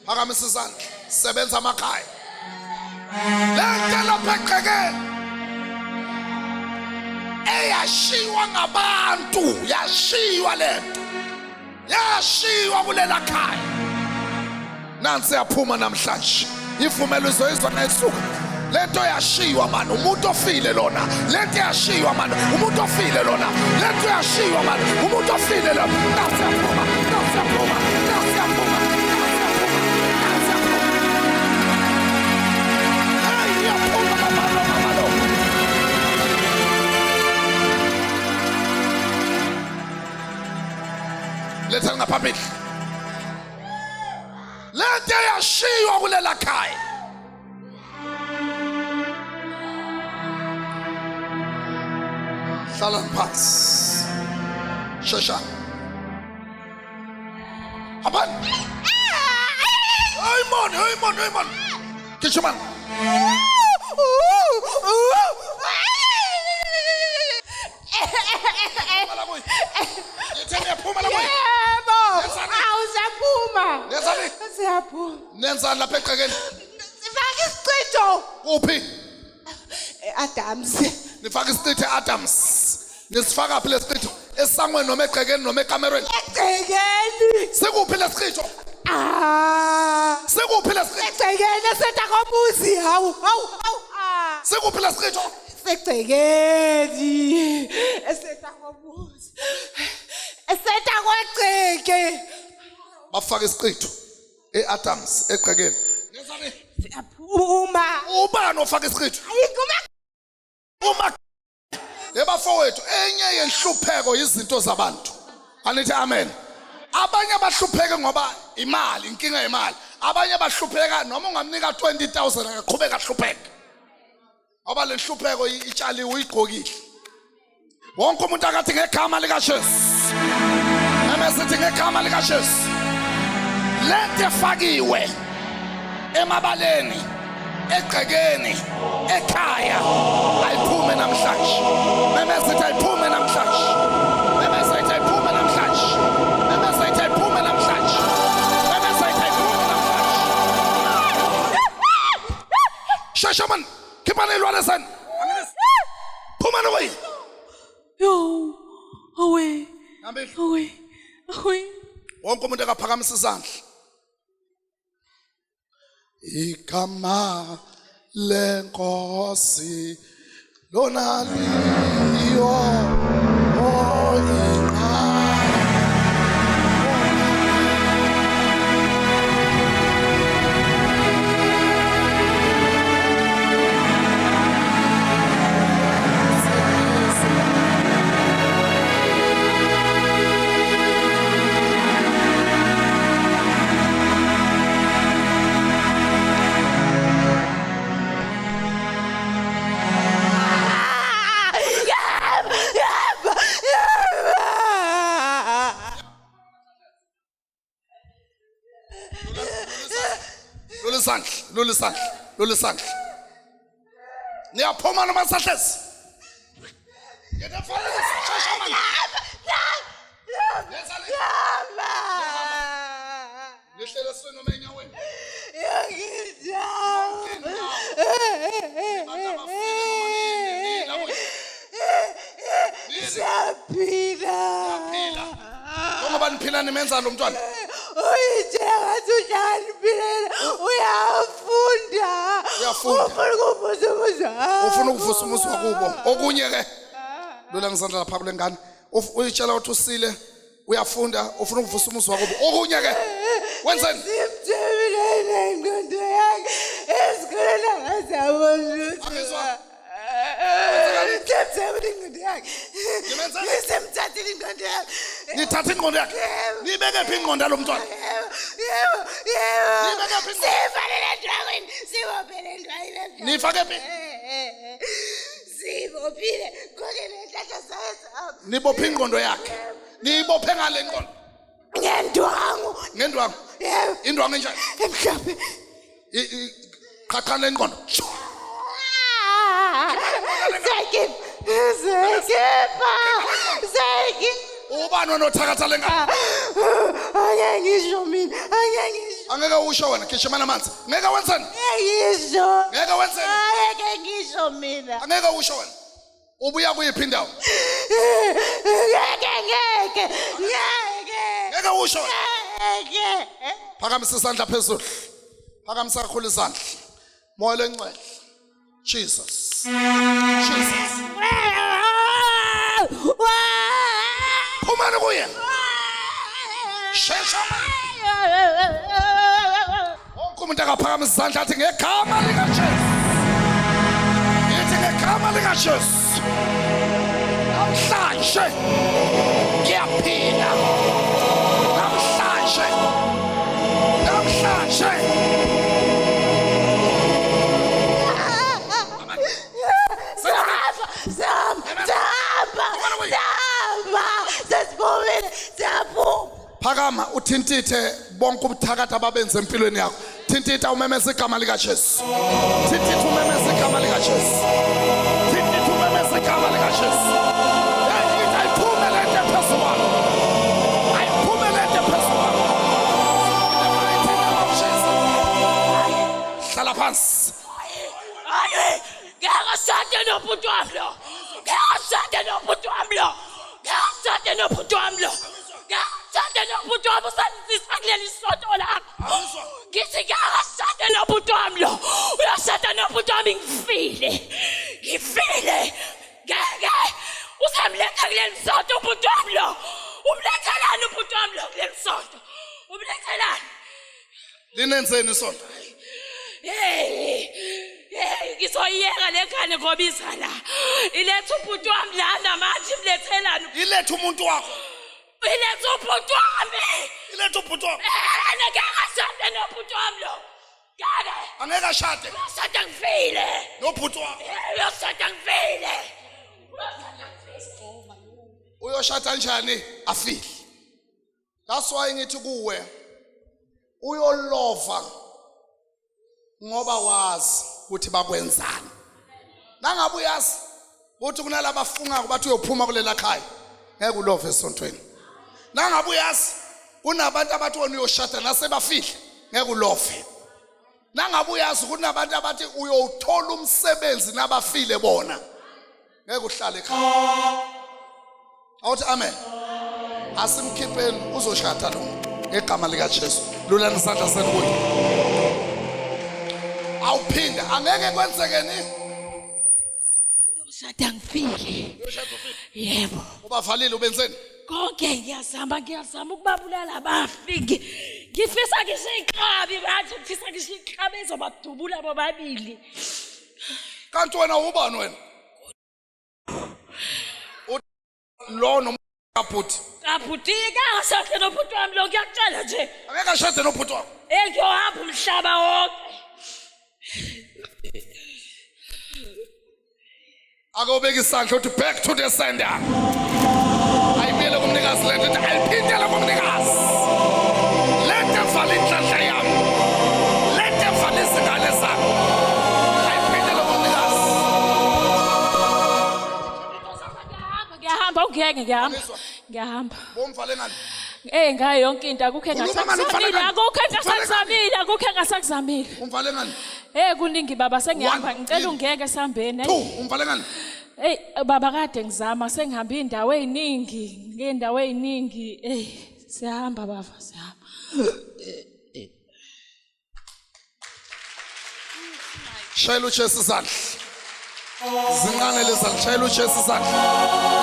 Phakamisa isandla. Sebenza amakhaya. Lento lapha egcekeni eyashiywa ngabantu, yashiywa lento. Yashiywa kulela khaya. Nansi yaphuma namhlanje. Ivumela uzoyizwa nayisuka. Lento yashiywa mani umuntu ofile lona. Lento yashiywa mani umuntu ofile lona. Lento yashiywa mani umuntu ofile lona. Nansi yaphuma, nansi yaphuma, nansi yaphuma, nansi yaphuma, nansi yaphuma. Hey, iyaphuma mama lo, mama lo. Lethani ngaphambili. Lento eyashiywa kulela khaya. Hlalani phansi. Shesha. Hambani. Hey man, hey man, hey man. Gijimani. Phuma la kuyi. Ngithe ngiyaphuma la kuyi. Yebo. Nenzani? Awu siyaphuma. Nenzani? Siyaphuma. Nenzani lapha egcekeni? Sifake isichitho. Kuphi? Adams. Nifaka isichitho e-Adams. Nisifaka phi lesichitho? Esangweni noma egcekeni noma ekamerweni? Egcekeni. Sikuphi lesichitho? Ah. Sikuphi lesichitho? Egcekeni esenta komuzi. Hawu, hawu, hawu. Ah. Sikuphi lesichitho? Segcekeni. Esenta komuzi. Esenta kwegceke. Bafaka isichitho e-Adams egcekeni. Nenzani? Siyaphuma. Ubani ofaka isichitho? Ayikho Uma Yebafowethu, enye yenhlupheko izinto zabantu. Anithi amen. Abanye abahlupheke ngoba imali, inkinga yemali. Abanye bahlupheka noma ungamnika 20000 akaqhubeka ahlupheke. Ngoba le nhlupheko itshaliwe uyigqokile. Wonke umuntu akathi ngegama likaJesu. Noma sithi ngegama likaJesu. Lento efakiwe emabaleni egcekeni ekhaya ayiphume namhlanje. Memeza ithi ayiphume namhlanje. Memeza ithi ayiphume namhlanje. Memeza ithi ayiphume namhlanje. Memeza ithi ayiphume namhlanje. Shesha man, khiphani izilwane zenu. Phuma nokuyi. Yo. Awe. Nambili. Awe. Awe. Wonke umuntu akaphakamisa izandla. Igama lenkosi lona liyo Lula isandla, lula isandla, lula isandla. Niyaphuma noma sahlezi? Nihlele esweni noma enyaweni? Siyaphila. Njengoba niphila nimenza lo mntwana. Uyitshela ngathi uhlakaniphile uyafunda. Uyafunda. Ufuna ukuvusa umuzi wakho. Ufuna ukuvusa umuzi wakubo. Okunye ke lula ngisandla lapha kule ngane. Uyitshela ukuthi usile uyafunda ufuna ukuvusa umuzi wakubo. Okunye ke wenzeni? Simthemile nengqondo yakhe esikoleni akazabona lutho. Angizwa. Simthemile ingqondo yakhe. Ngimenzani? Simthathile ingqondo yakhe. Nithatha ingqondo yakhe. Nibeke phi ingqondo yalo mntwana? Yebo, yebo, yebo. Nibeke phi ingqondo? Sivalele endlwini, sibophele endlwini. Nifake phi? Sibophile, konke nenhlanhla zami. Nibophe ingqondo yakhe. Niyibophe ngale ngqondo. Ngendwangu. Ngendwangu. Yebo. Indwangu enjani? Emhlophe. Qhaqha le ngqondo. Sekip. Sekipha. Sekip. Ubani wena othakatha le ngane? Angeke ngisho mina. Angeke ngisho. Angeke usho wena, gijima namanzi. Ngeke wenzeni? Ngeke ngisho. Ngeke wenzeni? Ngeke ngisho mina. Angeke usho wena. Ubuya kuyiphi indawo? Ngeke ngeke ngeke. Ngeke usho wena. Ngeke. Phakamisa isandla phezulu. Phakamisa kakhulu isandla. Moya lengcwele. Jesus. Jesus. Phumani kuye. Shesha manje. Wonke umuntu akaphakamisa isandla athi ngegama likaJesu. Ithi ngegama likaJesu. Namhlanje ngiyaphila. Namhlanje. Namhlanje. Sihamba, sihamba, sihamba, sesiphumile, siyaphuma. Phakama uthintithe bonke ubuthakathi ababenze empilweni yakho. Thintitha umemeze igama likaJesu. Thintitha umemeze igama likaJesu. Thintitha umemeze igama likaJesu. Hey, ithi ayiphume le nto ephezu kwami. Ayiphume le nto ephezu kwami. In the mighty name of Jesus. Hlala phansi. Hayi, ngeke ushade nobhuti wami lo. Ngeke ushade nobhuti wami lo. Ngeke ushade nobhuti wami lo. Ngeke ushade nobhuti wami usandisa kuleli sonto lakho. Ngithi ngeke ushade nobhuti wami lo. Uyoshada nobhuti wami ngifile. Ngifile. Ngeke usamletha kuleli sonto ubhuti wami lo. Umlethelani ubhuti wami lo kuleli sonto? Umlethelani? Linenzeni isonto? Hey, hey, ngizoyiyeka le ngane ngoba iza la. Iletha ubhuti wami lana manje imlethelani? Iletha umuntu wakho. Iletha ubhuti wami. Iletha ubhuti wakho. Eh, ngeke ashade nobhuti wami lo. Ngeke. Angeke ashade Uyoshada ngifile. nobhuti wakho. Eh, uyoshada ngifile. Uyoshada ngifile. Uyoshada njani afile? That's why ngithi kuwe uyolova ngoba wazi ukuthi bakwenzani. Nangabe uyazi ukuthi kunalabafunga bathi uyophuma kulela khaya, ngeke ulove esontweni. Nangabe uyazi kunabantu abathi wena uyoshada nasebafile, ngeke ulove. Nangabe uyazi kunabantu abathi uyowuthola umsebenzi nabafile bona, ngeke uhlale ekhaya. Awuthi amen. Asimkhipheni, uzoshada lo ngegama likaJesu. Lulani isandla senu kuye. Awuphinde, angeke kwenzeke ni. Uyoshada ngifile. Yebo. Ubavalile, ubenzeni? Konke ngiyazama, ngiyazama ukubabulala bafiki. Ngifisa ngisho inkabi manje, ngifisa ngisho inkabi ezobadubula bobabili. Kanti wena ubani wena? Lo nomabhuti. Kabhuti kangashade nobhuti wami lo, ngiyakutshela nje. Angeke ashade nobhuti wakho. Eh, ngiyohamba umhlaba wonke. Ake ubeke isandla uthi back to the sender. Ayibuyele kumnikazi lento, ithi ayiphindele kumnikazi. Lento evala inhlanhla yami. Lento evala izingane zami. Ayiphindele kumnikazi. Ngiyahamba, ngiyahamba, ungeke ngiyahamba. Angizwa. Ngiyahamba. Bomvale ngani? Eh, ngayo yonke into, akukho Khuluma mani, umvale engasakuzamile, ngani? akukho Umvale engasakuzamile, akukho engasakuzamile. Umvale ngani? Eh, kuningi baba, sengihamba, One, ngicela yini? ungeke sihambeni. Two, umvale ngani? Hey baba, kade ngizama, sengihambe indawo eziningi, ngeendawo eziningi. Eh, siyahamba baba, siyahamba. Shayela uJesu isandla. Zincane lezandla, shayela uJesu isandla.